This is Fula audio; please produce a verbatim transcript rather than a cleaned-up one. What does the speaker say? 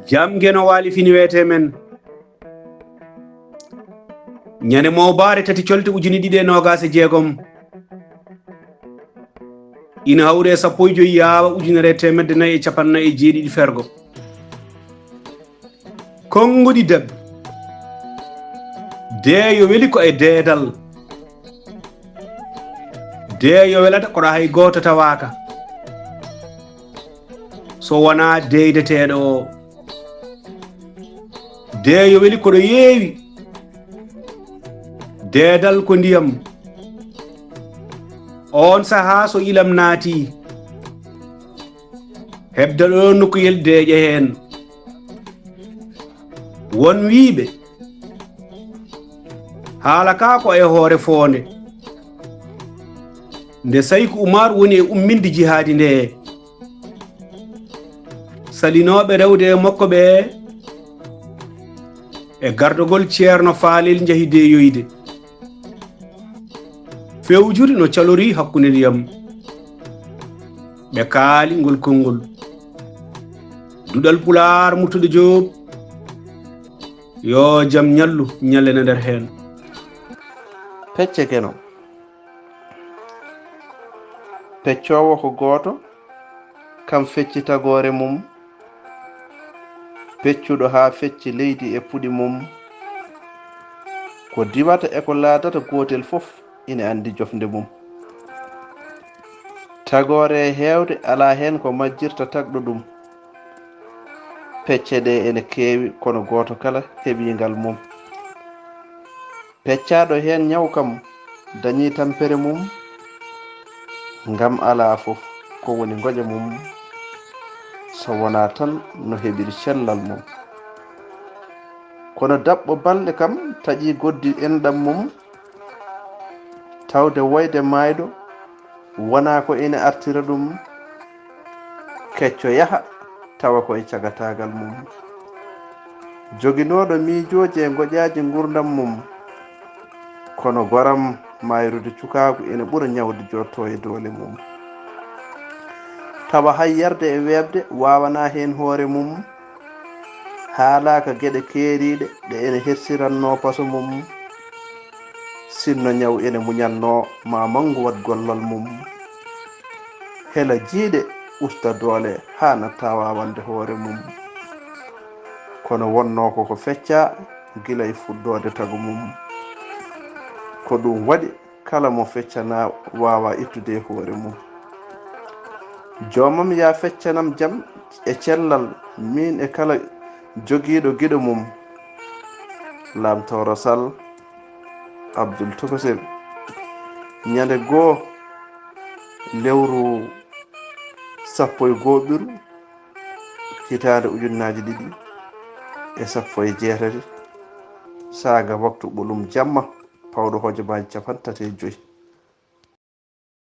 Jam geno waali fini weetee men. Ñande mawbaare tati colte ujine ɗiɗi e noogaas e jeegom. Ina hawri e sappo e joy yaawa ujunere e teemedde nayi e capanɗe nayi e jeeɗiɗi fergo. Konnguɗi daɓɓi. Deeyo weli ko e deedal. Deeyo welata koɗo hay gooto tawaaka. So wonaa deydeteeɗo o. Deeyo weli koɗo yeewi. Deedal ko ndiyam. Oon sahaa so ilam naati. Hebda ɗo nokkuyel deeƴa heen. Won wiiɓe. Haala ka ko e hoore foonde. Nde Sayku Umar woni e umminde jihaadi nde. Salinooɓe rewde e makko ɓe. E gardogol Ceerno Faalel njahi deeyoyde. Fewjude no calorii hakkunde ndiyam. Ɓe kaali ngol konngol. Duɗal Pulaar Murtuɗo Joob. Yo jam ñallu ñallene nder heen. Pecce geno. Peccoowo ko gooto, kam fecci tagoore mum. Peccuɗo haa fecci leydi e puɗi mum. Ko diwata e ko laadata gootel fof ina anndi jofnde mum. Tagoore e heewde alaa heen ko majjirta tagɗo ɗum. Pecce ɗe ene keewi kono gooto kala heɓi ngal mum. Peccaaɗo heen ñaw kam dañii tampere mum. Ngam alaa fof ko woni ngoƴa mum so wonaa tan no heɓiri cellal mum. Kono daɓɓo balɗe kam taƴii goddi enɗam mum. Tawde woyde maayɗo wonaa ko ina artira ɗum. Kecco yaha tawa ko e cagataagal mum. Joginooɗo miijooji e ngoƴaaji nguurndam mum. Kono goram maayrude cukaagu ina ɓura ñawde jooɗto e doole mum. Tawa hay yarde e weeɓde waawanaa heen hoore mum. Haalaaka geɗe keeriiɗe ɗe ene hersiranno paso mum. Sinno ñaw ene muñanno ma manngu waɗ gollal mum. Hela jiiɗe usta doole haa natta waawande hoore mum. Kono wonno ko ko fecca gila e fuɗɗoode tago mum. Ko ɗum waɗi kala mo feccana waawa ittude e hoore mum. Joomam ya feccanam jam e cellal min e kala jogiiɗo giɗo mum. Lamtooro Sall Abdul Tokosel. Ñande goo lewru sappo e goo ɓiru hitaande ujunnaaji ɗiɗi e sappo e jeetati saaga waktu ɓolum jamma pawɗo hojomaaji capanɗe tati e joy.